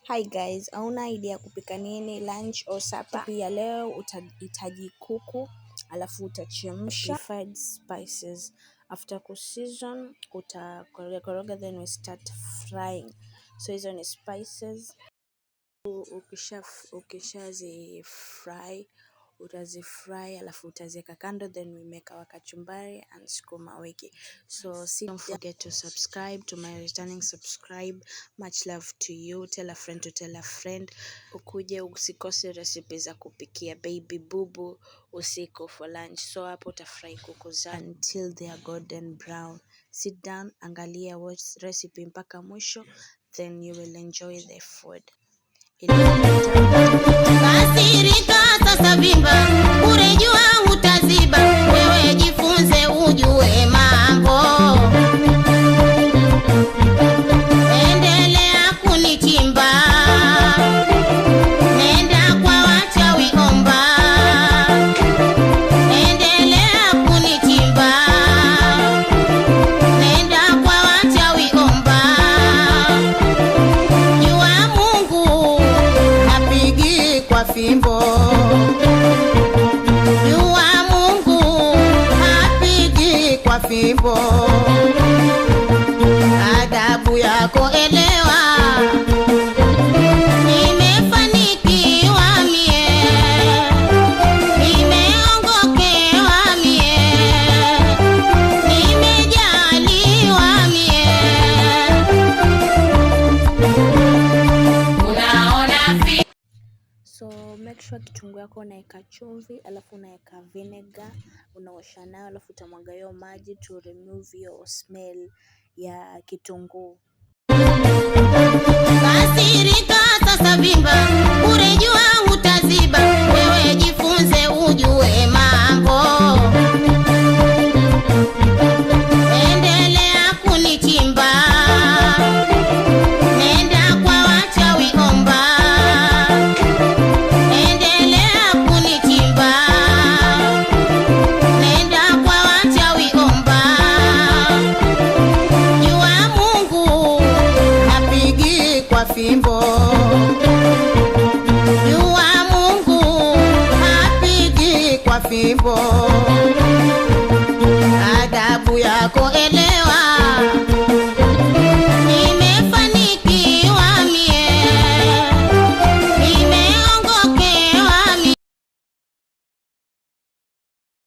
Hi guys, hauna idea kupika nini lunch or supper? Pia leo utahitaji kuku, alafu utachemsha preferred spices. After kuseason utakoroga koroga, then we start frying. So hizo ni spices. Ukishazi fry, utazifry alafu utaziweka kando, then we make our kachumbari and sukuma wiki. So see, don't forget to subscribe to my returning subscribe. Much love to you. Tell a friend to tell a friend. Ukuje usikose recipe za kupikia baby bubu usiku for lunch. So hapo utafry kuku zako until they are golden brown. Sit down, angalia, watch recipe mpaka mwisho, then you will enjoy the food. Kasirika sasa vimba, urejua utaziba, wewe jifunze ujue mambo. Endelea kunichimba, nenda kwa wachawi omba. Endelea kunichimba, nenda kwa wachawi omba. Jua Mungu hapigi kwa fimbo. Jua Mungu hapigi kwa fimbo. Adabu yako elewa, nimefanikiwa mie, nimeongokewa mie, nimejaliwa mie. Unaona. So make sure kitunguu yako unaweka chumvi, alafu unaweka vinegar, unaosha nayo, alafu utamwaga hiyo maji to remove hiyo smell ya kitunguu. Kasirika sasa vimba, urejua utaziba, wewe jifunze ujue mambo. Endelea kunichimba, nenda kwa wachawi omba. Endelea kunichimba, nenda kwa wachawi omba. Jua Mungu hapigi kwa fimbo. Jua Mungu hapigi kwa fimbo.